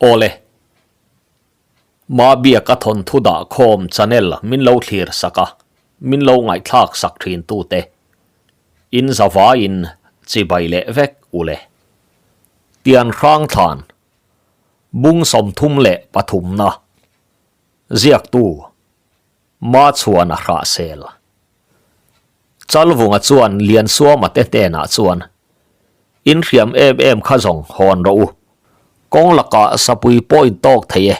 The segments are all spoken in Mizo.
Awle. Mabiaka thawnthu dah khawm channel min lo thlir sak a, min lo ngaihthlak sak thin tute. In zavaiin chibai leh vek ule. Tian hrang thlan bung 33 na ziaktu Machhuana hrahsel. Chalvunga chuan Liansuama te hnenah chuan, In hriam em em kha zawng hawn rawh u. Kawng lakah sapui pawh in tawk thei e.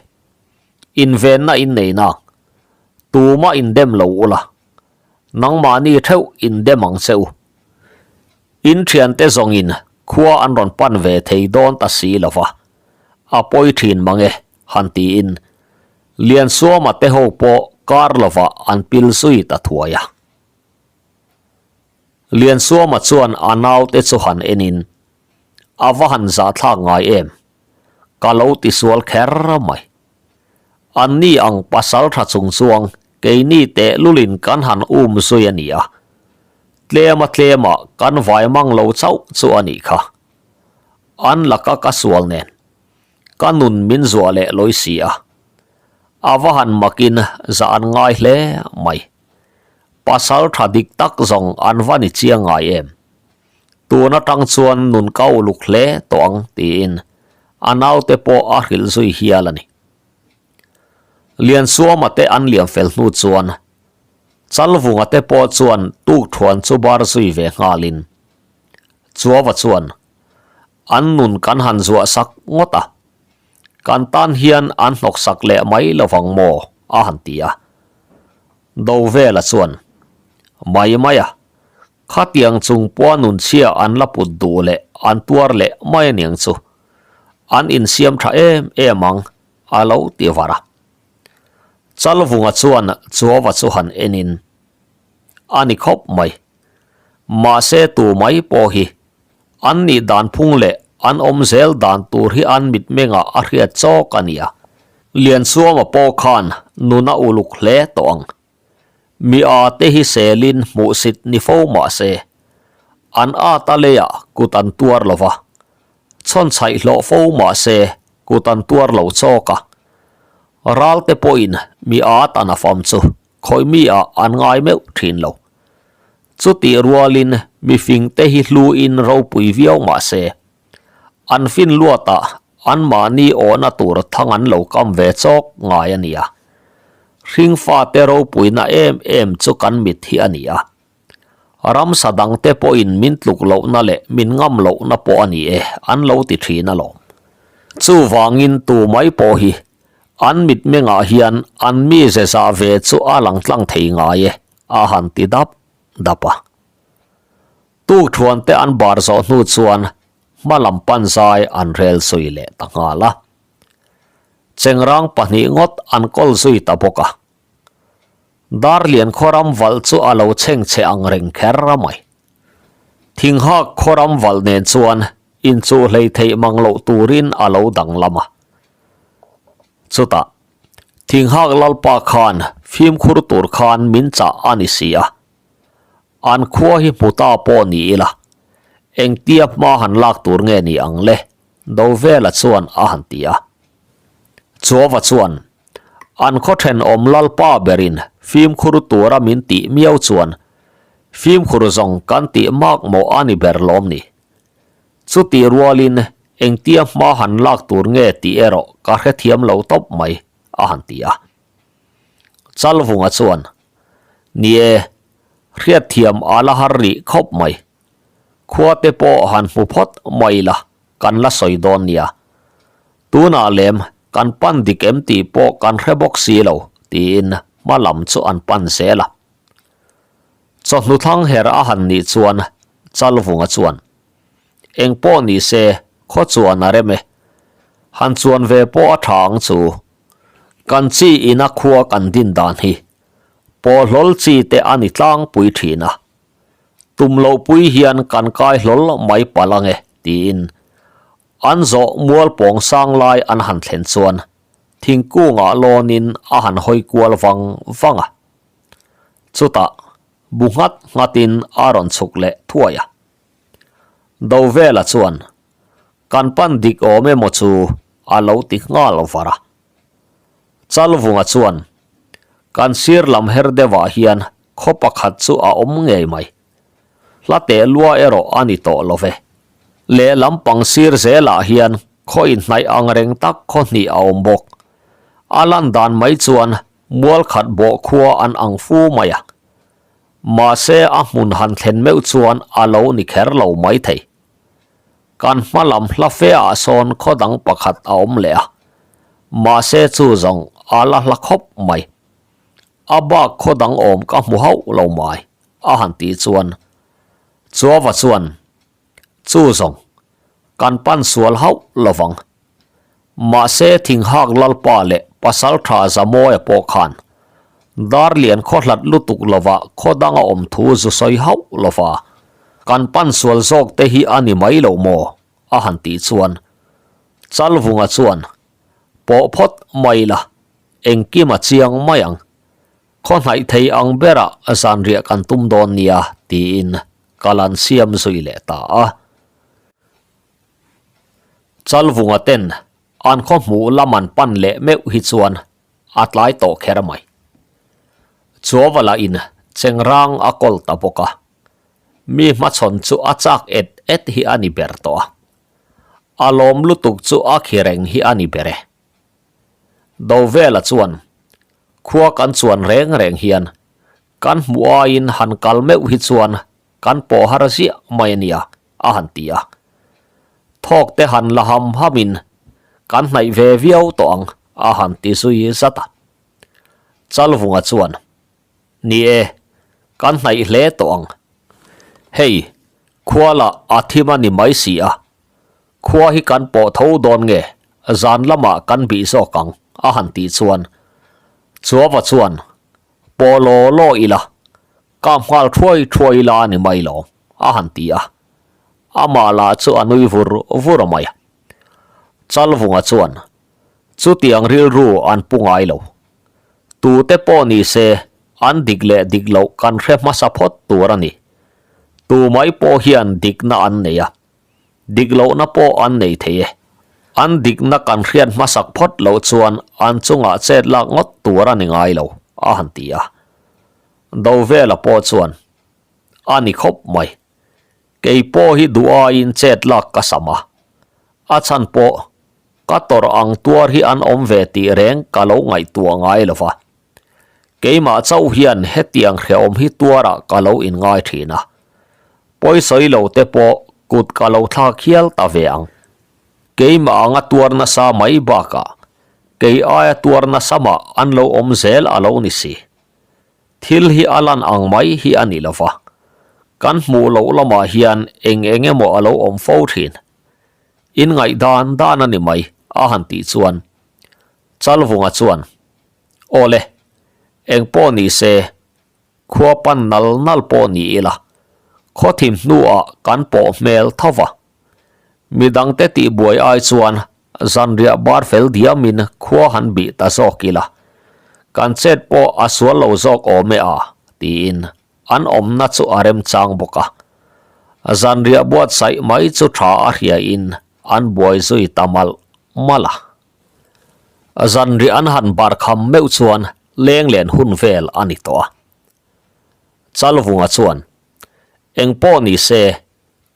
Invenna in nei na. Tumah in dem lo ula. Nangmahni theuh in dem ang che u. In thiante zawngin khua an rawn pan ve thei dawn ta si lo va. A pawi thin mang e, han tiin Liansuama te ho pawh kar lovah an pil zui ta thuai a. Liansuama chuan a naute chu han enin, A va han zahthlak ngai em? Ka lo tisual kher mai. Anni ang pasal tha chung chuang keini tehlulin kan han um zui a ni a. Tlema tlemah kan vai mang lo chauh chu a nih kha. An laka ka sual nen. Ka nun min zuah leh lawi si a. A va han makin zah an ngai hle mai. Pasal tha dik tak zawng an va ni chiang ngai em? Tun atang chuan nun ka uluk hle tawh ang tiin a naute pawh a hrilh zui hial a ni. Liansuama te an liam fel hnu chuan Chalvunga te pawh chuan tukthuan chu bar zui ve nghalin Chuava chuan an nun kan han zuah sak ngawt a, kan tan hian an hnawk sak leh mai lovang maw? a han ti a. Dovela chuan, Mai mai a, khatiang chung pawha nun chhia an la put duh leh an tuar leh mai aniang chu, an insiam tha em em ang, a lo ti var a. Chalvunga chuan Chuava chu han enin, A ni khawp mai, mahse tu mai pawh hi An nih dan phung leh an awm zel dan tur hi an mitmengah a hriat chawk a nia. Liansuama pawh khan nun a uluk hle tawh ang. Mi a te hi selin hmuhsit ni fo mah se, an at a leiah kut an tuar lo va, chhawnchhaih hlawh fo mah se kut an tuar lo chawk a. Ral te pawhin mi at an a fam chu khawi mi ah an ngai meuh thin lo. Chutih rualin mifing te hi hluin ropui viau mah se, an fin luatah anmahni awhna tur thang an lo kam ve chawk ngai a nia. Hringfate ropuina em em chu kan mit hi a ni a. Ramsa dangte pawhin min tluk lohna leh min ngam lohna pawh a ni e an lo ti thin alawm. Chuvangin tu mai pawh hi an mitmengah hian an mize zah ve chu a lang tlang thei ngai e. A han ti dap dap a. Tukthuan te an bar zawh hnu chuan hma lam pan zai an rel zui leh ta nghal a. Chengrang pahnih ngawt an kawl zui ta bawk a. Darlian khawram valh chu a lo chheng chhe ang reng kher a mai. Thinghak khawram valh nen chuan inchuh hlei theih mang loh turin a lo danglam a. Chutah. Thinghak Lalpa khan fimkhur tur khan min chah a ni si a. An khua hi hmu ta pawh ni ila, engtia hma han lak tur nge ni ang le? Dovela chuan a han ti a. Chuava chuan, An khaw thenawm Lalpa berin fimkhur tura min tih miau chuan fimkhur zawng kan tih mak mawh a ni ber lawm ni? Chutih rualin engtia hma han lak tur nge tih erawh ka hrethiam lo tawp mai, a han ti a. Chalvunga chuan, Ni e, hriatthiam a la har rih khawp mai. Khuate pawh han hmu phawt mai ila kan la sawi dawn nia. Tunah lem kan pan dik em tih pawh kan hre bawk si lo, tiin hma lam chu an pan zel a. Chawhnu thlang her a han nih chuan Chalvunga chuan, Eng pawh ni se, khaw chuan a rem e. Han chuan ve pawh a tha ang chu. Kan chi ina khua kan din dan hi pawh hlawl chi te a ni tlangpui thin a. Tum loh pui hian kan kai hlawl mai palh ang e, tiin an zawh mual pawng sang lai an han thlen chuan thingkungah lawnin a han hawi kual vang vang a. Chutah bu nghat nghatin a rawn chhuk leh thuai a. Dovela chuan, Kan pan dik awm emaw chu? a lo ti nghal var a. Chalvunga chuan, Kan sir lam her deuhah hian khaw pakhat chu a awm ngei mai. Hla teh lua erawh a ni tawh lo ve. Lehlam pang sir zelah hian khaw inhnaih ang reng tak khaw hnih a awm bawk. A lan dan mai chuan mual khat bawh khua an ang fu mai a. Mahse a hmun han thlen meuh chuan a lo ni kher lo mai thei. Kan hma lam hla fe ah sawn khaw dang pakhat a awm leh a, mahse chu zawng a la hla khawp mai. A bak khaw dang awm ka hmu hauh lo mai, a han tih chuan Chuava chuan, Chu zawng, kan pan sual hauh lovang. Mahse Thinghak Lalpa leh Pasaltha Zamawia pawh khan Darlian khaw hlat lutuk lovah khaw danga awm thu zu sawi hauh lova kan pan sual zawk te hi a ni mai lo maw? a han tih chuan Chalvunga chuan pawh phawt mai la, engkim a chiang mai ang. Khaw hnaih thei ang berah zanriah kan tum dawn nia tiin kal an siam zui leh ta a. Chalvunga ten an khaw hmuh lam an pan leh meuh hi chuan a tlai tawh kher mai. Chuava lah in chengrang a kawl ta bawk a, mi hmachhawn chu a chak et et hi a ni ber tawh a. A lawm lutuk chu a khi reng hi a ni ber e. Dovela chuan khua kan chuan reng reng hian kan hmuh aiin han kal meuh hi chuan kan pawh har ziah mai a nia a han ti a. Thawk te han la ham hamin kan hnaih ve viau tawh ang a han ti zui zat a. Chalvunga chuan, Ni e, kan hnaih hle tawh ang. Hei, khua lah a thim a ni mai si a. Khua hi kan pawh tho dawn nge, zan lamah kan bih zawk ang a han tih chuan Chuava chuan, Pawh law law ila, Ka nghal thuai thuai ila a ni mai lo, a han ti a. Amah lah chu a nui vur vur a mai. Chalvunga chuan, Chutiang rilru an pu ngai lo. Tute pawh ni se, an dik leh dik loh kan hre hmasa phawt tur a ni. Tu mai pawh hian dikna an nei a, dik lohna pawh an nei thei e. An dikna kan hriat hmasak phawt loh chuan an chungah chet lak ngawt tur a ni ngai lo, a han ti a. Dovela pawh chuan, A ni khawp mai. Kei pawh hi duh aiin chet lak ka sam a. A chhan pawh, ka tawrh ang tuar hi an awm ve tih reng ka lo ngaihtuah ngai lo va. Keimah chauh hian hetiang hrehawm hi tuarah ka lo inngai thin a. Pawisawi lo te pawh kut ka lo thlak hial ta ve ang. Keimah anga tuar nasa mai bakah kei aia tuar nasa mah an lo awm zel a lo ni si. Thil hi a lan ang mai hi a ni lo va, kan hmuh loh lamah hian eng eng emaw a lo awm fo thin. In ngaih dan dan a ni mai, a han tih chuan Chalvunga chuan, Aw le, eng pawh ni se, khua pan nal nal pawh ni ila, khaw thim hnuah kan pawh hmel tho va. Midangte tihbuai ai chuan Zanriah bar fel diamin khua han bih ta zawk ila, kan chet pawh a sual lo zawk awm e a, tiin an awmna chu a remchang bawk a. Zanriah buatsaih mai chu tha a hriain an buai zui ta malh malh a. Zanriah an han bar kham meuh chuan leng len hun vel a ni tawh a. Chalvunga chuan, Eng pawh ni se,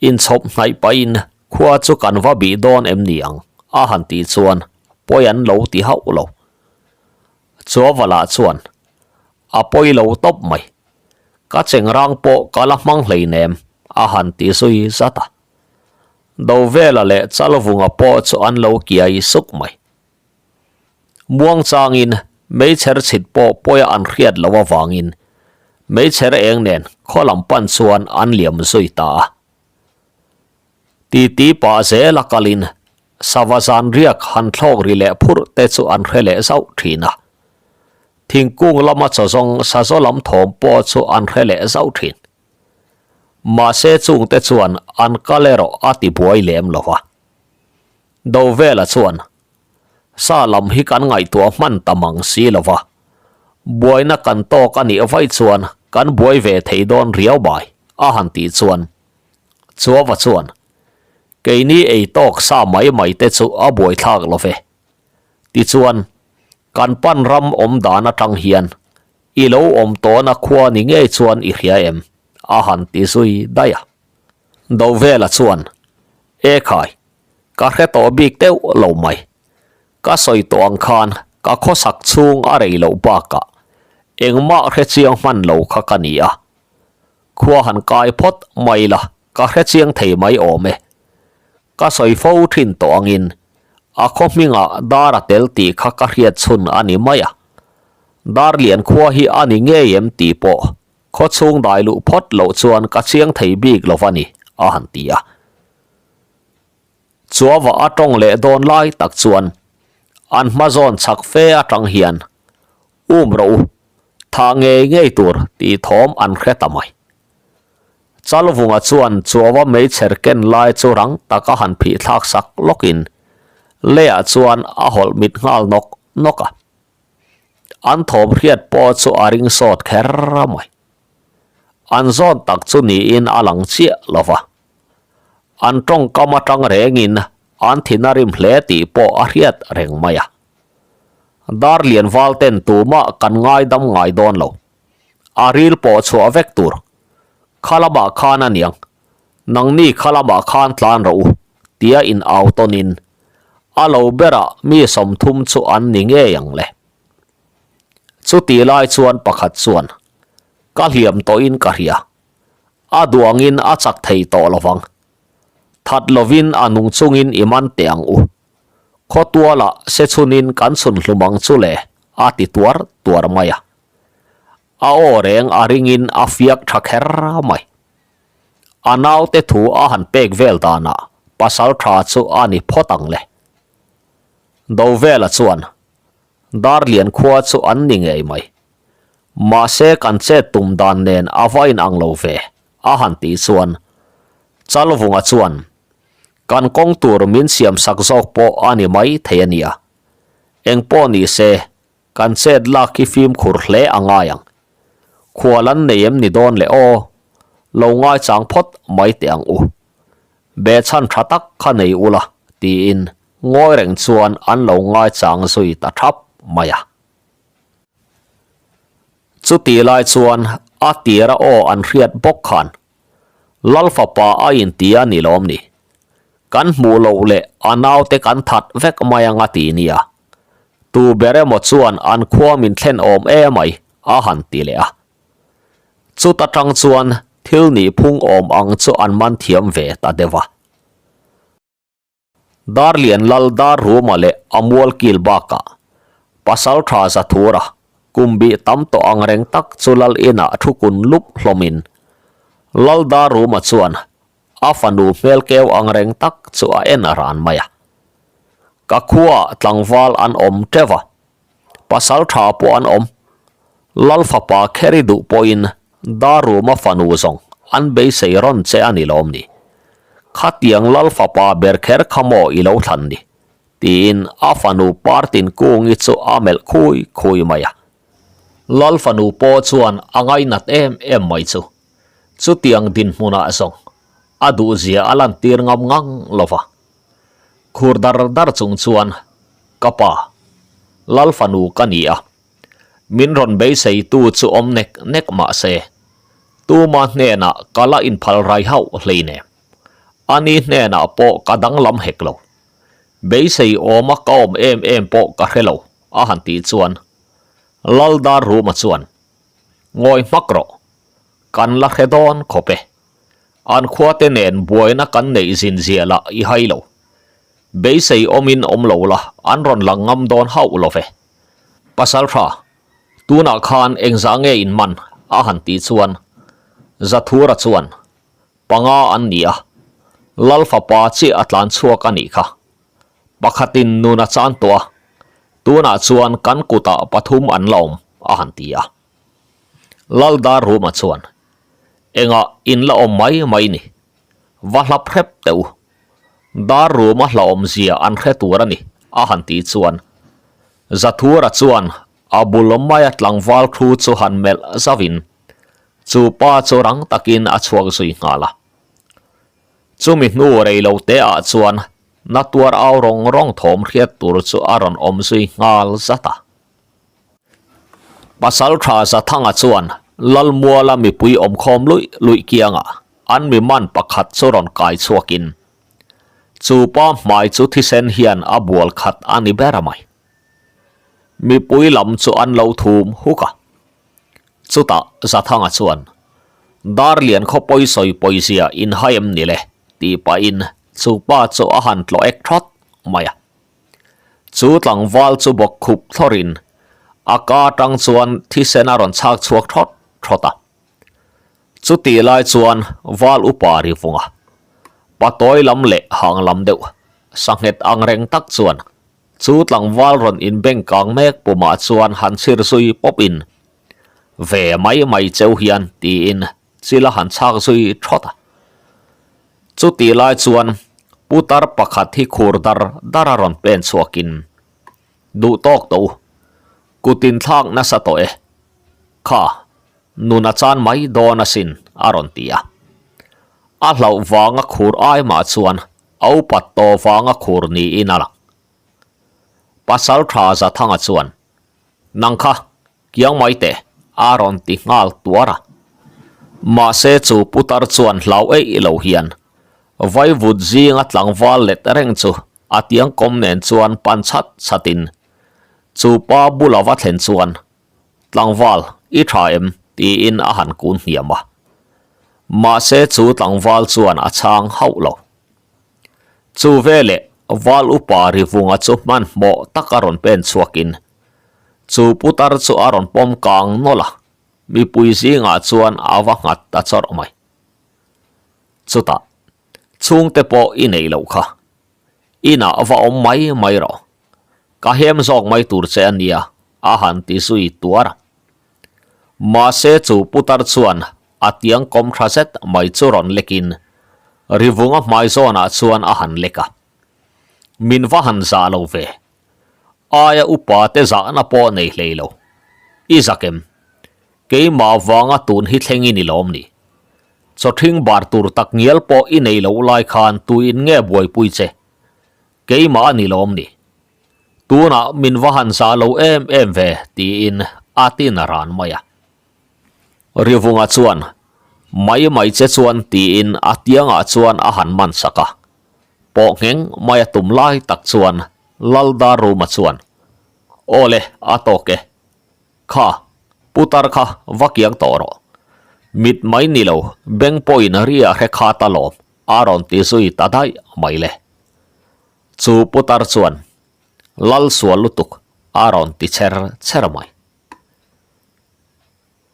Inchhawp hnaih pahin khua chu kan va bih dawn em ni ang? a han tih chuan pawi an lo ti hauh lo. Chuavala chuan, A pawi lo tawp mai. Ka chengrang pawh ka la hmang hleinem, a han ti zui zat a. Dovela leh Chalvunga pawh chu an lo kiai suk mai. Muangchangin meichher chhit pawh pawia an hriat loh avangin meichher eng nen khaw lam pan chuan an liam zui ta a. Titi pah zela kalin sava zan riak han thlawk ri leh phurh te chu an hre leh zauh thin a. Thingkung lama chaw zawng sazaw lam thawm pawh chu an hre leh zauh thin. Mahse chungte chuan an kal erawh a ti buai lem lo va. Dovela chuan, Sa lam hi kan ngaihtuah hman ta mang si lo va, buaina kan tawk a nih vaih chuan kan buai ve thei dawn riau bai, a han tih chuan Chuava chuan, Keini ei tawk sa mai mai te chu a buaithlak lo ve. Tichuan, kan pan ram awm dan atang hian i lo awm tawhna khua ni ngei chuan i hria em? a han ti zui daih a. Dovela chuan, E khai, ka hre tawh bik deuh lo mai. Ka sawi tawh ang khan ka khawsak chhung a rei loh bakah engmah hre chiang hman lo kha ka ni a. Khua han kai phawt mai la ka hre chiang thei mai awm e. Ka sawi fo thin tawh angin a khaw hmingah dar a tel tih kha ka hriat chhun a ni mai a. Dar lian khua hi a ni ngei em tih pawh khaw chhung dai luh phawt loh chuan ka chiang thei bik lo va ni, a han ti a. Chuava a tawng leh dawn lai tak chuan an hma zawn chak fe atang hian um rawh u, thah ngei ngei tur tih thawm an hre ta mai. Chalvunga chuan Chuava meichher ken lai chu rang taka han phih thlak sak lawkin leiah chuan a hawlh mit nghal nawk nawk a. An thawm hriat pawh chu a ring sawt kher mai. An zawn tak chu niin a lang chiah lo va. An tawngkam atang rengin an thin a rim hle tih pawh a hriat reng mai a. Darlian val ten tumah kan ngaidam ngai dawn lo. A ril pawh chhuah vek tur. Kha lamah khan a niang. Nangni kha lamah khan tlan rawh u, tia in au tawnin a lo berah mi 30 chu an ni ngei ang le. Chuti lai chuan pakhat chuan, Ka hliam tawhin ka hria. A duangin a chak thei tawh lo vang. That lovin a nung chungin i man teh ang u. Khawtualah se chhunin kan chhun hlum ang chu le, a ti tuar tuar mai a. A aw reng a ringin a fiak tha kher mai. A naute thu a han pek vel danah pasal tha chu a ni phawt ang le. Dovela chuan Darlian khua chu an ni ngei mai. Mahse kan chet tum dan nen a va inang lo ve, a han tih chuan Chalvunga chuan kan kawng tur min siam sak zawk pawh a ni mai thei a nia. Engpawh ni se, kan chet lak hi fimkhur hle a ngai ang. Khual an nei em ni dawn le aw, lo ngaichang phawt mai teh ang u. Behchhan tha tak kha nei ula, tiin ngawi reng chuan an lo ngaichang zui ta thap mai a. Chutih lai chuan a tira aw an hriat bawk khan Lal fapa a inti a ni lawm ni? Kan hmuh loh leh a naute kan that vek mai anga ti nia. Tu ber emaw chuan an khua min thlen awm emai a han ti leh a. Chuta tang chuan thil nihphung awm ang chu an man thiam ve ta deuh a. Darlian Lal Darruma leh a mual kil bakah Pasal tha Zathura kum bih tam tawh ang reng tak chu Lal inah thu kun lup hlawmin Lal Darruma chuan a fanu hmel keu ang reng tak chu a en ran mai a. Ka khuaah tlangval an awm teuh a, Pasal tha pawh an awm. Lal fapa Kheri duh pawhin Daruma fanu zawng an beisei rawn che a ni lawm ni? Khatiang Lal fapa ber kher kha maw i lo thlan ni? tiin a fanu Partin Kungi chu a melh khui khui mai a. Lal fanu pawh chuan a ngainat em em mai chu. Chutiang dinhmunah zawng a duhzia a lantir ngam ngang lo va. Khur dar dar chung chuan, Ka pa, Lal fanu ka ni a, min rawn beiseitu chu awm nek nek mah se, tuma hnenah ka la inphal rai hauh hleinem. Ani hnenah pawh ka danglam hek lo. Beisei awma ka awm em em pawh ka hre lo, a han tih chuan Lal Darruma chuan, Ngawi hmak rawh, kan la hre dawn khawp e. An khuate nen buaina kan neih zin zia lah i hai lo. Beisei awmin awm lo la, an rawn lang ngam dawn hauh lo ve. Pasaltha, tunah khan engzah nge in man? a han tih chuan Zathura chuan, Panga an ni a, Lal fapa chiah a tlan chhuak a nih kha. Pakhatin nun a chan tawh a, tunah chuan kan kutah pathum an la awm, a han ti a. Lal Darruma chuan, Engah in la awm mai mai ni. Va hlap hrep teh u. Dar ruma hlauhawm zia an hre tur a ni, a han tih chuan Zathura chuan a bul maia tlangval thu chu han melh zauhin chu pa chu rang takin a chhuak zui nghal a. Chumi hnu rei lo te ah chuan na tuar au rawng rawng thawm hriat tur chu a rawn awm zui nghal zat a. Pasaltha Zathanga chuan Lalmuala mipui awmkhawm luih luih kiangah an mi man pakhat chu rawn kai chhuakin chu pa hmai chu thisen hian a bual khat a ni ber a mai. Mipui lam chu an lo thum huk a. Chutah Zathanga chuan, Darlian khaw pawi sawi pawizia in hai em ni le? tih pahin chu pa chu a han tlawh ek thawt mai a. Chu tlangval chu bawk khup thlawrin a ka atang chuan thisen a rawn chhak chhuak thawt thawt a. Chutih lai chuan val upa ri vung a, patawi lam leh hang lam deuh sanghet ang reng tak chuan chu tlangval rawn inbeng kang mek pumah chuan han chhir zui pawp in ve mai mai cheu hian tiin chil a han chhak zui thawt a. Chutih lai chuan putar pakhat hi khur dar dar a rawn pen chhuakin duh tawk tawh u, kut inthlak nasa tawh e, kha nun a chan mai dawn asin a rawn ti a. A hlauh vanga khur ai mah chuan a upat tawh vanga khur niin a lang. Pasal tha Zathanga chuan, Nang kha, kiang mai teh, a rawn ti nghal tuar a. Mahse chu putar chuan hlau eih lo hian vaivut zinga tlangval let reng chu a tiang kawm nen chuan pan chhat chhatin chu pa bula va thlen chuan Tlangval, i tha em? tiin a han kun hniam a. Mahse chu tlangval chuan a chhang hauh lo. Chu veleh val upa Rivunga chu hmanhmawh tak a rawn pen chhuakin chu putar chu a rawn pawm kang nawlh a, mipui zingah chuan a va nghat ta chawrh mai. Chutah, chhungte pawh i neih loh kha. Inah va awm mai mai rawh. Ka hem zawk mai tur che a nia, a han ti zui tuar a. Mahse chu putar chuan a tiang kawm tha zet mai chu rawn lekin Rivunga hmai zawnah chuan a han lek a. Min va han zah lo ve. Aia upa te zahna pawh nei hlei lo. I zak em? Keimah vanga tun hi thleng i ni lawm ni? Chawthing bar tur tak ngial pawh i nei loh lai khan tuin nge buaipui che? Keimah a ni lawm ni? Tunah min va han zah lo em em ve tiin a tin a ran mai a. Rivunga chuan, Mai mai che chuan tiin a tiangah chuan a han man sak a. Pawh ngheng mai a tum lai tak chuan Laldaruma chuan, Aw le, a tawk e. Kha, putar kha va kiang tawh rawh. Mit mai ni lo, beng pawhin ri a hre khat alawm, a rawn ti zui ta daih mai le. Chu putar chuan, Lal sual lutuk, a rawn ti cher cher mai.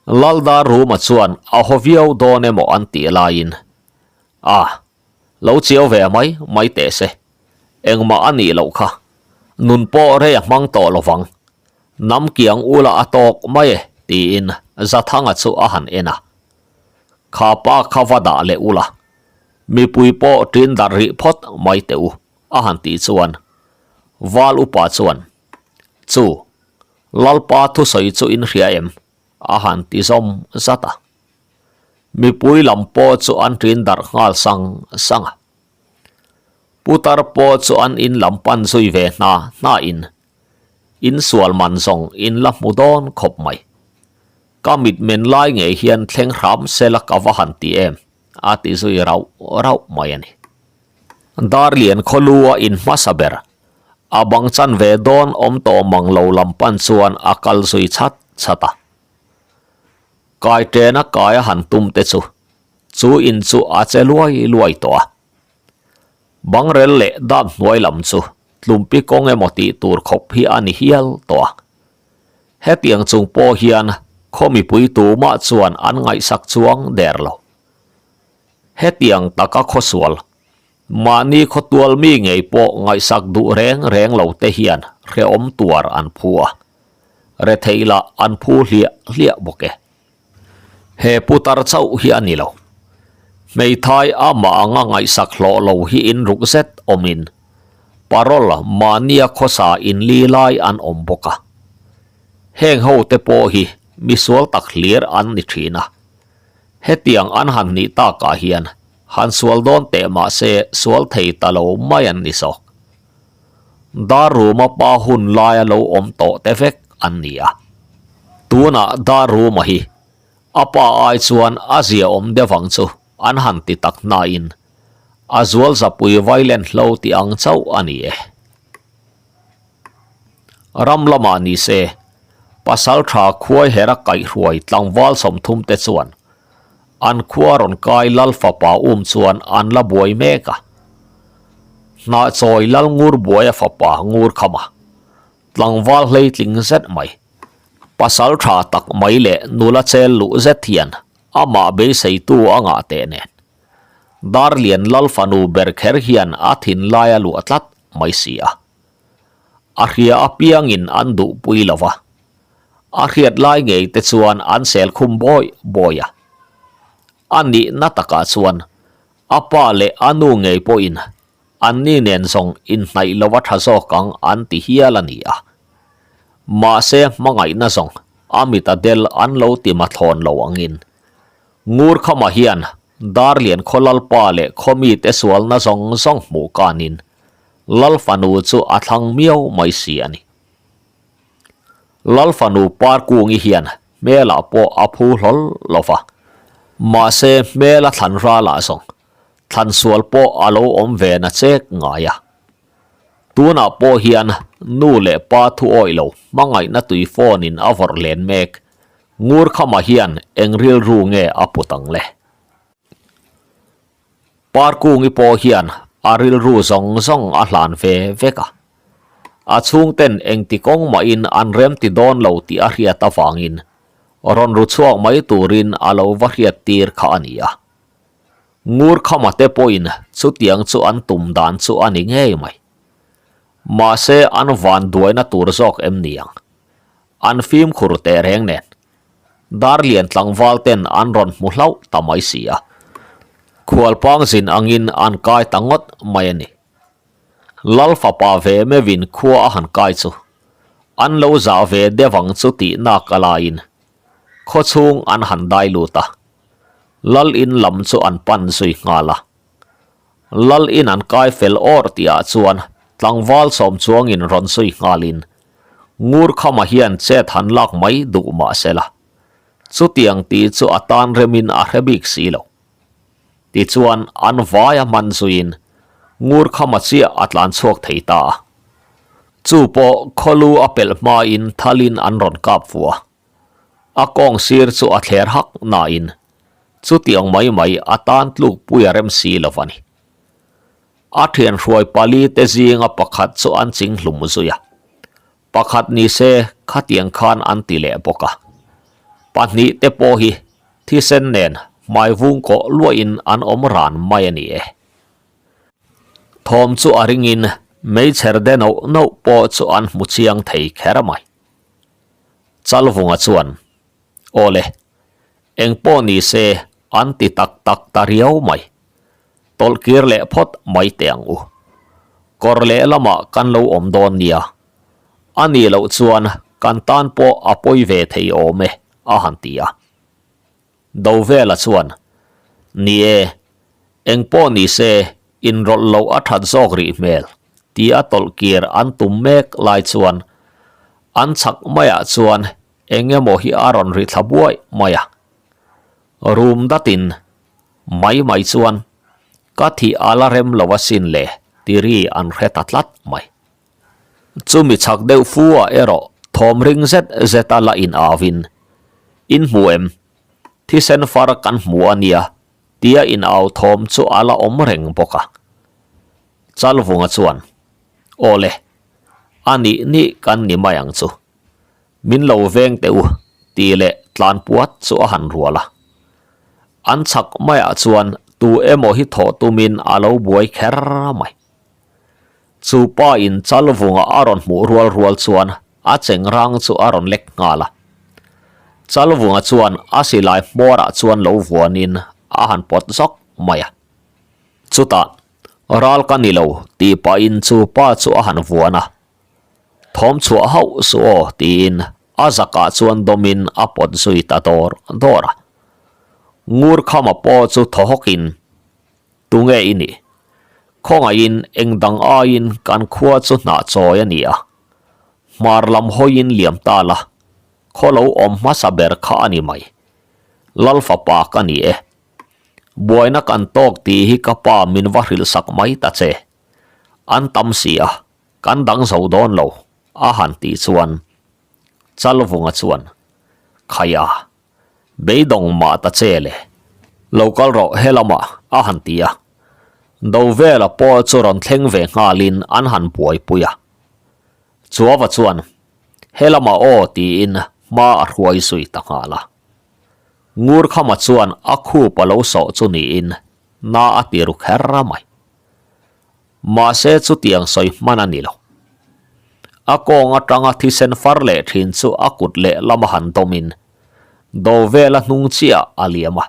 Laldaruma chuan a haw viau dawn emaw an tih laiin, A, lo chiau ve mai mai teh se, engmah a nih loh kha, nun pawh rei a hmang tawh lovang, Nam kiang ula a tawk mai e tiin Zathanga chu a han en a. Kha pa kha va dah leh ula, mipui pawh ṭin darh rih phawt mai teh u a han tih chuan Val upa chuan, Chu, Lalpa thusawi chu in hria em? a han ti zawm zat a. Mipui lam pawh chu an ṭin darh nghal sang sang a. Putar pawh chu an in lam pan zui ve hna hnain In sual man zawng in la hmu dawn khawp mai. Ka mit men lai ngei hian thleng hram sela ka va han ti em, a ti zui rauh rauh mai a ni. Darlian khawlu a in hmasa ber, a bang chan ve dawn awm tawh mang lo lam pan chuan a kal zui chhat chhat a. Kai ṭena kai a han tum te chu, chu in chu a che luai luai tawh a. Bangrel leh dam hnuai lam chu tlumpi kawng emaw tih tur khawp hi a ni hial tawh a. Hetiang chung pawh hian khaw mipui tumah chuan an ngaihsak chuang der lo. Hetiang taka khawsual, mahni khawtual mi ngei pawh ngaihsak duh reng reng lo te hian hrehawm tuar an phu a, retheih lah an phu hliah hliah bawk e. He putar chauh hi a ni lo. Hmeithai amah anga ngaihsak hlawh lo hi in ruk zet awmin parole mahnia khawsa in li lai an awm bawk a. Heng ho te pawh hi misual tak hlir an ni thin a. Hetiang an han nih takah hian. Han sual dawn teh mah se sual thei ta lo mai an ni zawk. Darruma pa hun laia lo awm tawh te vek an ni a. Tunah Darruma hi a pa ai chuan a zia awm deuh ang chu an han ti tak hnain a zual zapui vailen hlo tih ang chauh a ni e. Ram lamah ni se pasal tha khuai hera kaihhruai tlangval 30 te chuan An khua rawn kai Lal fapa um chuan an la buai mek a. Hnahchawi Lal Ngur buaia fapa ngur kham a, tlangval hleitling zet mai, pasal tha tak mai leh nula chel luh zet hian amah beiseitu a ngah teh nen. Darlian Lal fanu ber kher hian a thinlai a luah tlat mai si a. A hria apiangin an duhpui lo va. A hriat lai ngei te chuan an sel khum bawi bawi a. A nihna takah chuan a pa leh a nu ngei pawhin anni nen zawng inhnaih lo a tha zawk ang an ti hial a ni a. Mahse hmangaihna zawng a mit a del an lo ti mathlawn lo angin Ngurkhama hian Darlian khaw lalpa leh khaw mite sualna zawng zawng hmuh kanin Lal fanu chu a thlang miau mai si a ni. Lal fanu Parkungi hian hmelah pawh a phu hlawl lo va, mahse hmel a thlan ralah zawng thlan sual pawh a lo awm ve na chek ngai a. Tunah pawh hian nu leh pa thu awih lo hmangaihna tui phone in a vawrh len mek Ngurkhama hian eng rilru nge a put ang le? Parkungi pawh hian a rilru zawng zawng a hlan ve vek a. A chhungten engti kawng mahin an remti dawn lo tih a hriat avangin rawn ru chhuak mai turin a lo va hriat tir kha a ni a. Ngurkhama te pawhin chutiang chu an tum dan chu a ni ngei mai. Mahse an van duaina tur zawk em ni ang? An fimkhur teh reng nen. Darlian tlangval ten an rawn hmu hlauh ta mai si a. Khualpang zin angin an kai ta ngawt mai a ni. Lal fapa ve meuhin khua a han kai chu an lo zah ve deuh ang chu tih nak a laiin khaw chhung an han dai lut a. Lal in lam chu an pan zui nghal a. Lal in an kai fel awr tihah chuan tlangval sawm chuangin rawn zui nghalin Ngurkhama hian chet han lak mai duh mah se la, chutiang tih chu a tan remin a hre bik si lo. Tichuan an vaia hman zuiin Ngurkhama chiah a tlan chhuak thei ta a. Chu pawh khawlu a pelh hmain thalin an rawn kap fuh a. A kawng sir chu a thler hak nain chutiang mai mai a tan tlukpui a rem si lo a ni. A thian hruai pali te zinga pakhat chu an ching hlum zui a, pakhat ni se khatiang khan an ti leh bawk a. Pahnih te pawh hi thisen nen hmai vung kawh luahin an awm ran mai a ni e. Thawm chu a ringin meichher de noh noh pawh chu an hmu chiang thei kher mai. Chalvunga chuan, Aw le, eng pawh ni se an ti tak tak ta riau mai. Tawlh kir leh phawt mai teh ang u. Kawr leh lamah kan lo awm dawn nia. A nih loh chuan kan tan pawh a pawi ve thei awm e, a han ti a. Dovela chuan, Ni e, eng pawh ni se inrawlh loh a that zawk rih hmel, tia tawlh kir an tum mek lai chuan an chhak maiah chuan eng emaw hi a rawn ri thla buai mai a. Rum datin Mai mai chuan ka thih a la rem lo asin le ti ri an hre ta tlat mai. Chumi chhak deuh fu ah erawh thawm ring zet zet a la in au in, In hmu em? Thisen far kan hmu a nia tia in au thawm chu a la awm reng bawk a. Chalvunga chuan, Aw le, a nih nih kan ni mai ang chu. Min lo veng teh u, tih leh tlan puat chu a han rual a. An chhak maiah chuan tu emaw hi thawh tumin a lo buai kher mai. Chu pa in Chalvunga a rawn hmuh rual rual chuan a cheng rang chu a rawn lek nghal a. Chalvunga chuan a silai hmawrah chuan lo vuanin a han pawt zawk mai a. Chutah, Ral ka ni lo, tih pahin chu pa chu a han vuan a. Thawm chhuah hauh suh aw tiin a zakah chuan dawmin a pawt zui ta dawr dawr a. Ngurkhama pawh chu thaw hawkin. Tunge i nih? Khawngaihin eng dang aiin kan khua chu hnah chawi a ni a. Hmar lam hawiin liam ta la, khaw lo awm hmasa ber kha a ni mai. Lal fapa ka ni e. Buaina kan tawk tih hi ka pa min va hrilh sak mai ta che. An tam si a, kan dang zo dawn lo, a han tih chuan Chalvunga chuan, Khaia, beidawng mah ta che le, lo kal rawh helamah, a han ti a. Dovela pawh chu rawn thleng ve nghalin an han buaipui a. Chuava chuan, Helamah aw tiin hma a hruai zui ta nghal a. Ngurkhama chuan a khup a lo sawh chu niin na a ti ru kher mai. Mahse chutiang sawi hman a ni lo. A kawng atanga thisen far leh thin chu a kut leh lama han dawmin Dovela hnung chiah a liam a.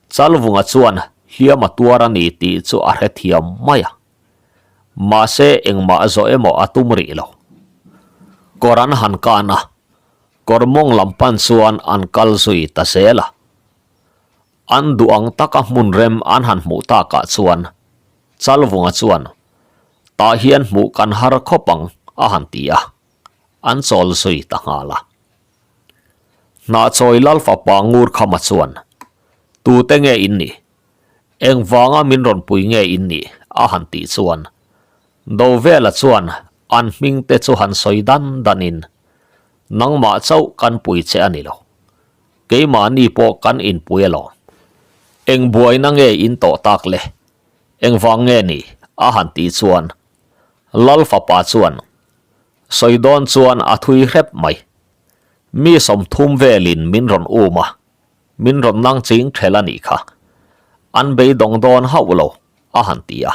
Chalvunga chuan hliam a tuar a ni tih chu a hrethiam mai a. Mahse engmah zawh emaw a tum rih lo. Kawr an han kan a, kawr mawng lam pan chuan an kal zui ta zel a. An duh ang taka hmun rem an han hmuh takah chuan Chalvunga chuan, Tah hian hmuh kan har khawp ang, a han ti a, an chawl zui ta nghal a. Hnahchawi Lal fapa Ngurkhama chuan, Tute nge in nih? Engvanga min rawn pui nge in nih? a han tih chuan Dovela chuan an hming te chu han sawi dan danin, Nangmah chauh kan pui che a ni lo. Keimahni pawh kan inpui alawm. Eng buaina nge in tawh tak le? Engvang nge ni? a han tih chuan Lal fapa chuan sawi dawn chuan a thui hrep mai. Mi 30 velin min rawn um a, min rawn nang ching ṭhel a nih kha. An beidawng dawn hauh lo, a han ti a.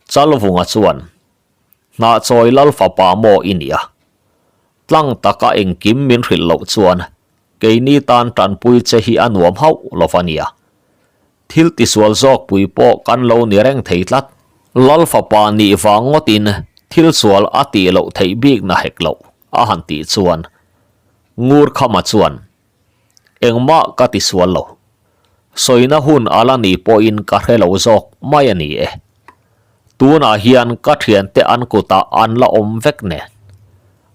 Chalvunga chuan, Hnahchawi Lal fapa maw i nia? Tlang taka engkim min hrilh loh chuan keini tan tanpui che hi a nuam hauh lo va nia. Thil tisual zawk pui pawh kan lo ni reng thei tlat. Lal fapa nih vang ngawtin thil sual a tih loh theih bik na hek loh, a han tih chuan Ngurkhama chuan, Engmah ka tisual lo. Sawina hun a la ni pawhin ka hre lo zawk mai a ni e. Tunah hian ka thiante an kutah an la awm vek nen.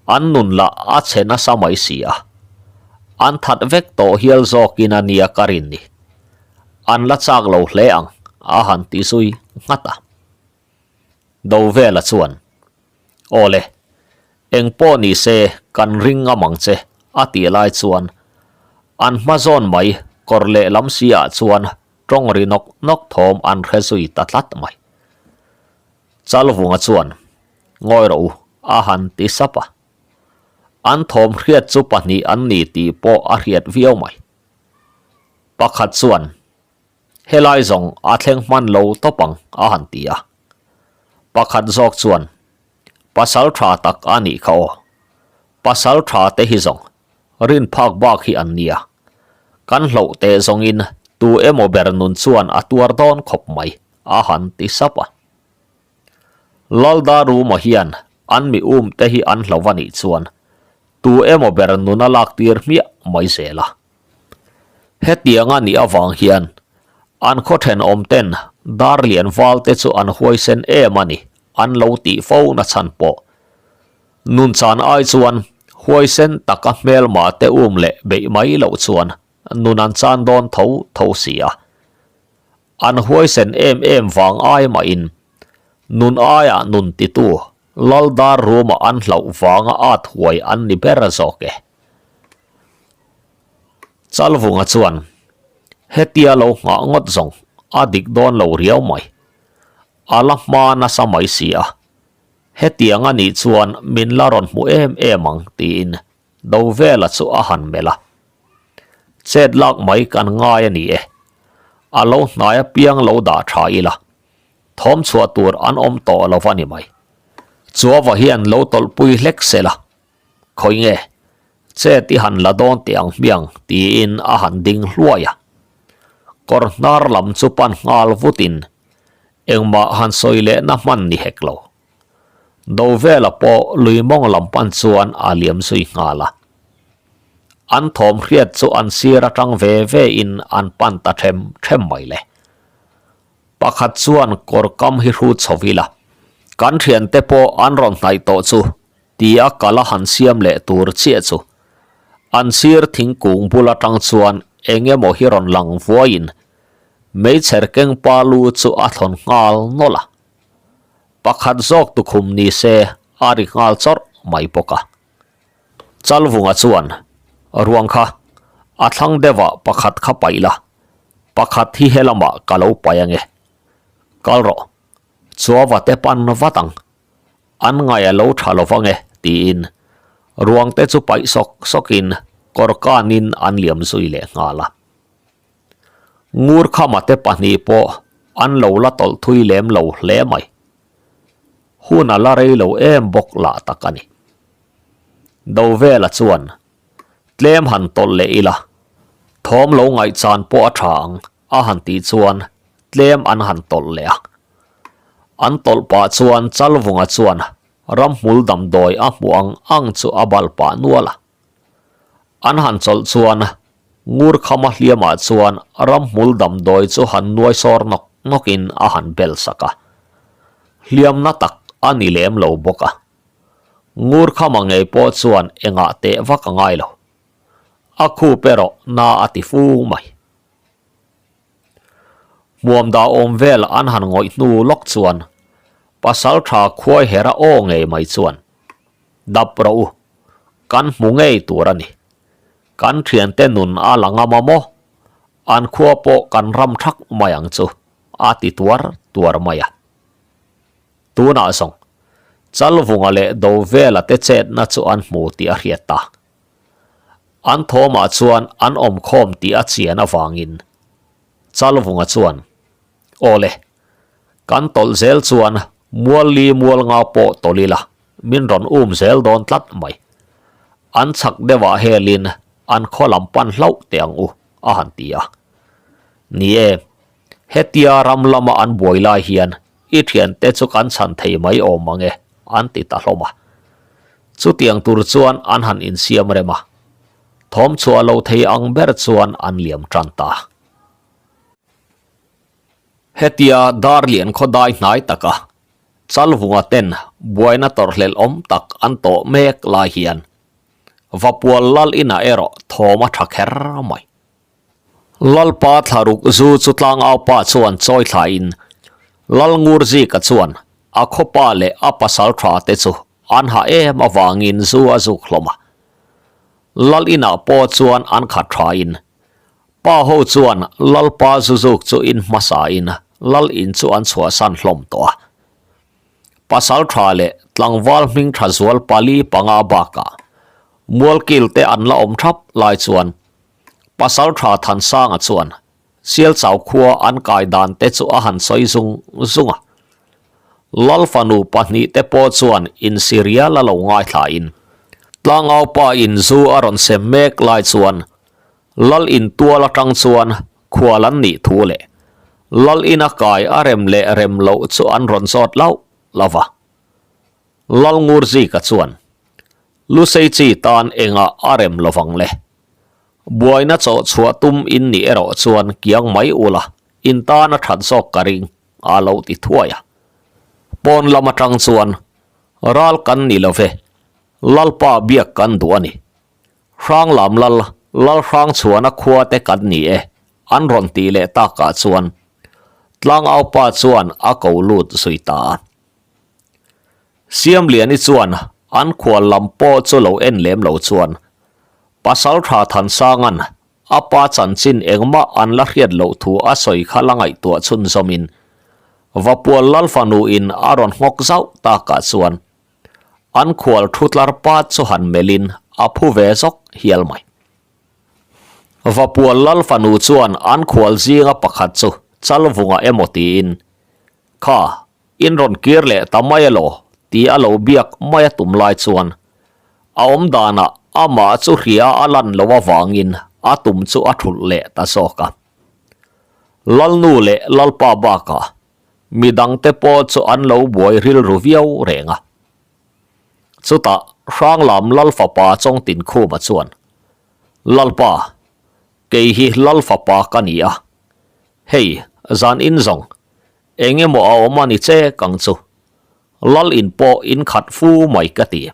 An nun lah a chhe nasa mai si a. An that vek tawh hial zawkin a nia ka rin ni. An la chak lo hle ang, a han ti zui nghat a. Dovela chuan, Aw le, eng pawh ni se kan ring ngam ang che, a tih lai chuan an hma zawn mai kawr lehlam si ah chuan tawng ri nawk nawk thawm an hre zui ta tlat mai. Chalvunga chuan, Ngawi rawh u, a han ti sap a. An thawm hriat chu pahnih an ni tih pawh a hriat viau mai. Pakhat chuan, Helai zawng a thleng hman lo tawp ang, a han ti a. Pakhat zawk chuan, Pasal tha tak a nih kha aw. Pasal tha te hi zawng rin phak bak hi an nia. Kan hloh teh zawngin tu emaw ber nun chuan a tuar dawn khawp mai, a han ti sap a. Lalda Ruma hian an mi um te hi an hloh a nih chuan tu emaw ber nun a lak tir hmiah mai zel a. Hetiang a nih avang hian an khaw thenawm ten dar lian val te chu an huaisen em a ni an lo tih fo na chhan pawh. Nun chan ai chuan huaisen taka hmelma te um leh beih mai loh chuan nun an chan dawn tho tho si a. An huaisen em em vang ai mahin nun aiah nun titu lal dar ruma an hlauh vanga at huai an ni ber zawk e. Chalvunga chuan hetia lo nghah ngawt zawng a dik dawn lo riau mai. A la hma nasa mai si a, hetiang a nih chuan min la rawn hmu em em ang tiin Dovela chu a han melh a. Chet lak mai kan ngai a ni e. A lo hnai apiang lo dah tha ila, thawm chhuah tur an awm tawh lo va ni mai. Chuava hian lo tawlhpui hlek se la, Khawi nge? Chet i han la dawn teh ang hmiang tiin a han ding hluai a. Kawr hnar lam chu pan nghal vutin engmah han sawi lehna hman ni hek lo. Dovela pawh lui mawng lam pan chuan a liam zui nghal a. An thawm hriat chu an sir atang ve ve in an pan ta them them mai le. Pakhat chuan kawr kam hi hrut chho ila, kan thiante pawh an rawn hnaih tawh chu tia kal a han siam leh tur chiah chu an sir thingkung bul atang chuan eng emaw hi rawn lang vuaiin meichher keng pa lu chu a thlawn nghal nawlh a. Pakhat zawk tukhum ni se a ri nghal chawrh mai bawk a. Chalvunga chuan, Ruang kha, a thlang deuhah pakhat kha paih la, pakhat hi helamah ka lo paih ange. Kal rawh, chuava te pan vat ang, an ngaih a lo tha lo vange, tiin ruang te chu paih sawk sawkin kawr kanin an liam zui leh nghal a. Ngurkhama te pahnih pawh an lo la tawlh thui lem lo hle mai. Hun a la rei lo em bawk lah tak a ni. Dovela chuan, Tlem han tawlh leh ila, thawm lo ngaihchan pawh a tha ang, a han tih chuan tlem an han tawlh leh a. An tawlh pah chuan Chalvunga chuan ramhmul damdawi a hmuh ang ang chu a bal pah nual a. An han chawlh chuan Ngurkhama hliamah chuan ramhmul damdawi chu han nuai sawr nawk nawkin a han bel sak a. Hliamna tak a ni lem lo bawk a. Ngurkhama ngei pawh chuan engah teh vak a ngai lo. A khup erawh na a ti fung mai. Hmuam dah awm vel an han ngawih hnu lawk chuan Pasaltha Khuaihera aw ngei mai chuan, Dap rawh u, kan hmu ngei tur a ni. Kan thiante nun a la ngam a maw? An khua pawh kan ram thak mai ang chu, a ti tuar tuar mai a. Tunah zawng, Chalvunga leh Dovela te chetna chu an hmu tih a hriat ta. An thawmah chuan an awmkhawm tih a chian avangin Chalvunga chuan, Aw le, kan tawlh zel chuan mual li mual nga pawh tawlh ila, min rawn um zel dawn tlat mai. An chhak deuhah helin an khaw lam pan hlauh teh ang u, a han ti a. Ni e, hetia ram lama an buai lai hian i thiante chu kan chhan thei mai awm ang e, an ti ta hlawm a. Chutiang tur chuan an han insiam rem a, thawm chhuah lo thei ang ber chuan an liam tan ta. Hetia Darlian khaw dai hnai taka Chalvunga ten buaina tawrhhlelh awm tak an tawh mek lai hian Vapual lal inah erawh thawm a tha kher mai. Lalpa thlaruk zu chu tlangaupa chuan chawi thlain Lalngurzika chuan a khawpa leh a pasal tha te chu an ha em avangin zu a zuk hlawm a. Lal inah pawh chuan an khat thain pa ho chuan Lalpa zu zuk chu in hmasain Lal in chu an chhuahsan hlawm tawh a. Pasal tha leh tlangval hming tha zual pali panga bakah mualkil te an la awm thap lai chuan Pasaltha Thansanga chuan Sialchau khua an kai dan te chu a han sawi zung zung a. Lal fanu pahnih te pawh chuan insirial a lo ngaithlain Tlangaupa in zu a rawn sem mek lai chuan Lal in tual atang chuan khual an nih thu leh Lal ina kai a rem leh rem loh chu an rawn zawt lauh lauh va. Lal Ngurzika chuan Lusei chi tan engah a rem lovang le. Buaina chawh chhuah tum in nih erawh chuan kiang mai ula, in tan a that zawk ka ring, a lo ti thuai a. Pawn lam atang chuan, Ral kan ni lo ve, Lalpa biak kan duh a ni. Hranglam lal, Lal Hrangchhuana khua te kan ni e, an rawn tih leh takah chuan Tlangaupa chuan a ko lut zui ta a. Siamliani chuan an khual lam pawh chu lo en lem lo chuan Pasaltha Thansanga'n a pa chanchin engmah an la hriat loh thu a sawi kha la ngaihtuah chhunzawmin Vapual Lalfanuin a rawn nghawk zauh takah chuan an khual thu tlar pat chu han melhin a phu ve zawk hial mai. Vapual Lalfanu chuan an khual zinga pakhat chu Chalvunga emaw tiin, Kha, In rawn kir leh ta mai elaw ti a lo biak mai a tum lai chuan a awm danah amah chu hria a lan loh avangin a tum chu a thulh leh ta zawk a. Lalnu leh Lalpa bakah midangte pawh chu an lo buai rilru viau reng a. Chutah Hranglam Lalfapa Chawngtinkhuma chuan, Lalpa, kei hi Lalfapa ka ni a, hei zan in zawng. Eng emaw a awm a ni che kang chu. Lal in pawh in khat fu mai ka ti.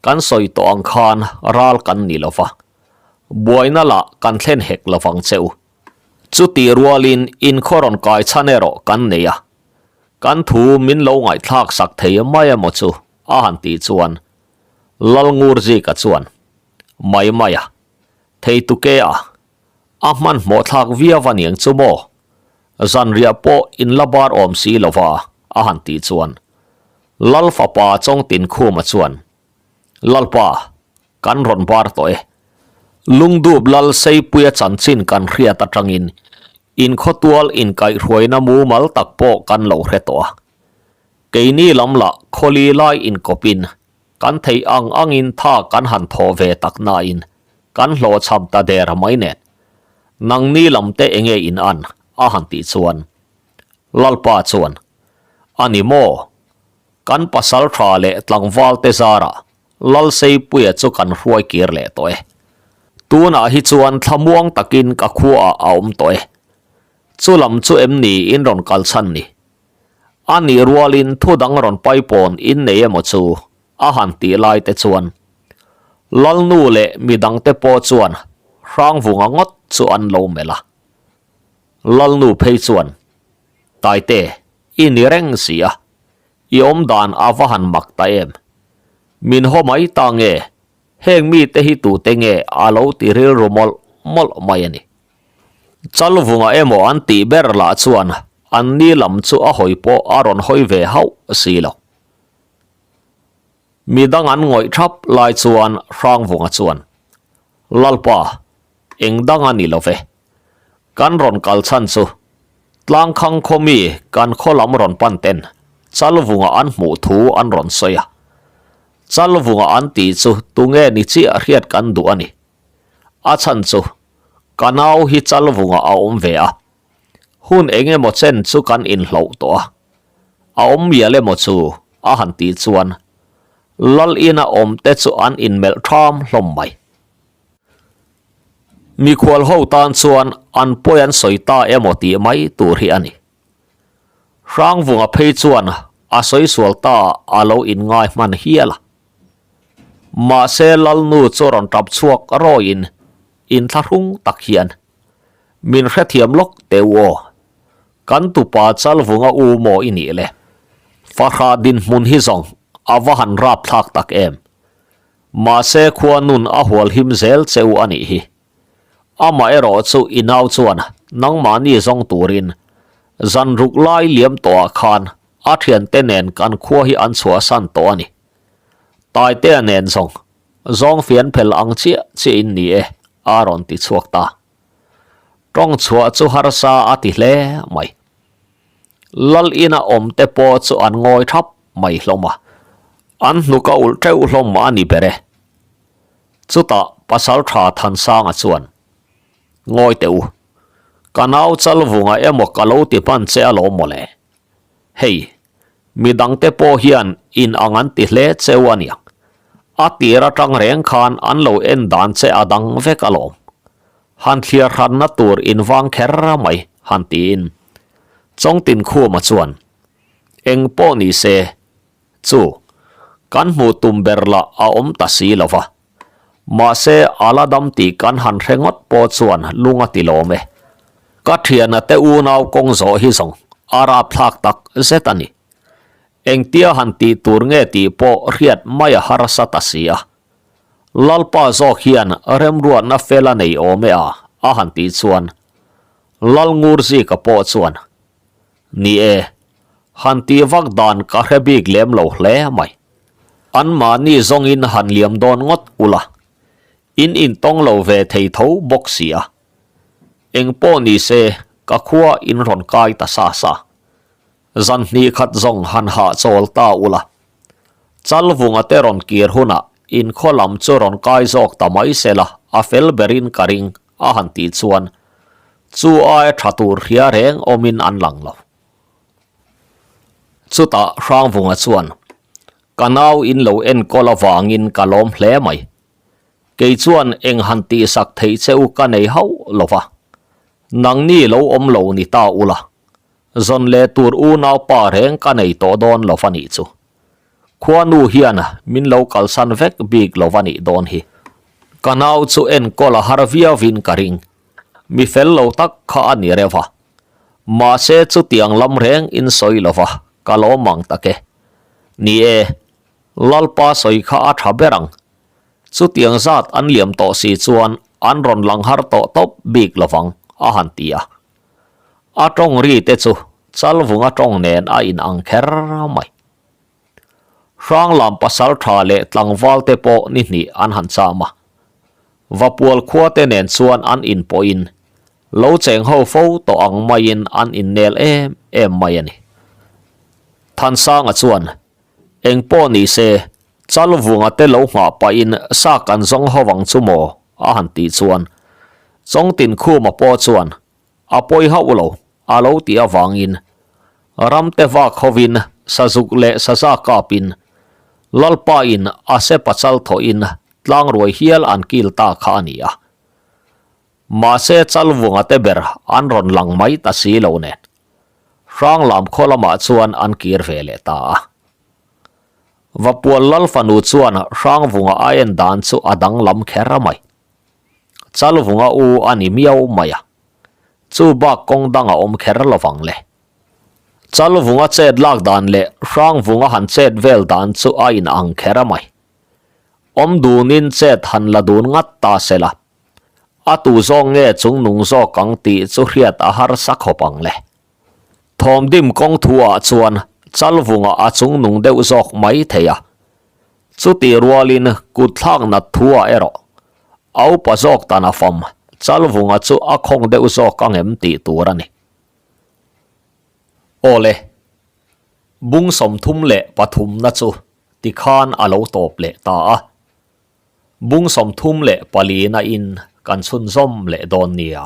Kan sawi tawh ang khan ral kan ni lo va, buaina lah kan thlen hek lo vang che u. Chutih rualin in khaw rawn kai chhan erawh kan nei a, kan thu min lo ngaihthlak sak thei mai emaw chu a han tih chuan Lalngurzika chuan mai mai a, thei tuke a, a hmanhmawh thlak viau a niang chu maw? Zanriah pawh in la bar awm si lo va, a han tih chuan Lal fapa Chawngtinkhuma chuan, Lalpa, kan rawn bar tawh e. Lungdup Lal Seipuia chanchin kan hriat atangin inkhawtual inkaihhruaina mumal tak pawh kan lo hre tawh a. Keini lam lah khawli lai inkawpin Kan theih ang angin tha kan han thawh ve tak nain kan hlawhchham ta der mai nen. Nangni lam te enge in an? a han tih chuan Lalpa chuan, A ni maw? Kan pasal tha leh tlangval te zarah Lalseipuia chu kan hruai kir leh tawh e. Tunah hi chuan thlamuang takin ka khuaah a awm tawh e. Chu lam chu em ni in rawn kal chhan ni? A nih rualin thu dang rawn paipawn in nei emaw chu a han tih lai te chuan Lalnu leh midang te pawh chuan Hrangvunga ngawt chu an lo melh a. Lalnu phei chuan, Taite, i ni reng si a, i awm dan a va han mak ta em? Min haw mai ta nge, heng mite hi tute nge a lo ti rilru mawlh mawlh mai a ni. Chalvunga emaw an tih ber lah chuan an ni lam chu a hawi pawh a rawn hawi ve hauh si lo. Mi dang an ngawih thap lai chuan Hrangvunga chuan, Lalpa, eng dang a ni lo ve. Kan rawn kal chhan chu Tlangkhang khaw mi kan khaw lam rawn pan ten Chalvunga an hmuh thu an rawn sawi a. Chalvunga an tih chu tunge ni chiah hriat kan duh a ni. A chhan chu ka nau hi Chalvunga a awm ve a, hun eng emaw chen chu kan inhloh tawh a, a awm mial emaw chu a han tih chuan Lal ina awm te chu an inmelh ṭham hlawm mai. Mikhual ho tan chuan an pawi an sawi ta emaw tih mai tur hi a ni. Hrangvunga phei chuan a sawi sual ta a lo inngai hman hial a. Mahse Lalnu chu rawn tap chhuak rawiin inthlahrung tak hian, Min hrethiam lawk teh u aw, kan tupa Chalvunga u maw i nih le? Fahrah dinhmun hi zawng a va han rapthlak tak em? Mahse khua nun a hual him zel che u a nih hi. Amaherawh chu i nau chuan nangmahni zawng turin zan ruk lai liam tawhah khan a thiante nen kan khua hi an chhuahsan tawh a ni. Taitea nen zawng zawng fian phel ang chiah chiah in ni e, a rawn ti chhuak ta. Tawng chhuah chu harsa a ti hle mai. Lal ina awm te pawh chu an ngawi thap mai hlawm a, an hnuk a ulh teuh hlawm a ni ber e. Chutah Pasaltha Thansanga chuan, Ngawi teh u, ka nau Chalvunga emaw ka lo ti hman che alawm mawle. Hei, mi dangte pawh hian in ang an ti hle cheu a niang. A tir atang reng khan an lo en dan che a dang vek alawm. Han thliar hranna tur in vang kher mai, han tiin. Chawngtinkhuma chuan, Eng pawh ni se, chu, kan hmuh tum ber lah a awm ta si lo va. Mahse, a la dam tih kan han hre ngawt pawh chuan lung a ti lawm e. Ka thiana te unau kawng zawh hi zawng a rapthlak tak zet a ni. Engtia han tih tur nge tih pawh hriat mai a harsa ta si a. Lalpa zawk hian remruatna fel a nei awm e a, a han tih chuan Lalngurzika pawh chuan, Ni e, han tih vak dan ka hre bik lem lo hle mai. Anmahni zawngin han liam dawn ngawt ula, in intawng lo ve thei tho bawk si a. Eng pawh ni se, ka khua in rawn kai ta sa sa. Zan hnih khat zawng han hahchawl ta ula. Chalvunga te rawn kir hunah inkhaw lam chu rawn kai zawk ta mai sela a fel berin ka ring a han tih chuan chu aia tha tur hria reng awmin an lang lo. Chutah Hrangvunga chuan, Ka nau in lo enkawl avangin ka lawm hle mai. Kei chuan eng han tihsak theih che u ka nei hauh lo va. Nangni lo awm lo ni ta ula. Zawn leh tur unaupa reng ka nei tawh dawn lo va nih chu. Khuanu hian min lo kalsan vek bik lo va nih dawn hi. Ka nau chu enkawl a har viauin ka ring. Mi fel lo tak kha a ni reuh a. Mahse chutiang lam reng in sawi lo va, ka lawm ang tak e. Ni e, Lalpa sawi kha a tha ber ang. Chutiang zat an liam tawh si chuan an rawn lang har tawh tawp bik lo vang, a han ti a. A tawng ri te chu Chalvunga tawng nen a in ang kher mai. Hranglam pasal tha leh tlangval te pawh ni hnih an han cham a. Vapual khua te nen chuan an in pawhin lo cheng ho fo tawh ang maiin an innel em em mai a ni. Thansanga chuan eng pawh ni se Chalvunga te lo nghah pahin sa kan zawng ho ang chu maw? a han tih chuan Chawngtin Khuma pawh chuan a pawi hauh lo a lo tih avangin ramte vak hovin sazuk leh saza kapin Lalpa in a se pachal thawhin tlangruai hial an kil ta kha a ni a. Mahse Chalvunga te ber an rawn lang mai ta si lo nen Hranglam khaw lamah chuan an kir ve leh ta a. Vapual Lal fanu chuan Hrangvunga a en dan chu a danglam kher mai. Chalvunga u a ni miau mai a, chu bak kawng dang a awm kher lovang le. Chalvunga chet lak dan leh Hrangvunga han chet vel dan chu a in ang kher mai. Awm dunin chet han la dun ngat ta se la, a tu zawk nge chungnung zawk ang tih chu hriat a harsa khawp ang le. Thawmdim kawng thu ah chuan Chalvunga a chungnung deuh zawk mai thei a. Chutih rualin kut thlak nat thu ah erawh a upa zawk tan a fam Chalvunga chu a khawng deuh zawk ang em tih tur a ni. Awle, bung 33 na chu tikhan a lo tawp leh ta a. Bung 34 na in kan chhunzawm leh dawn nia.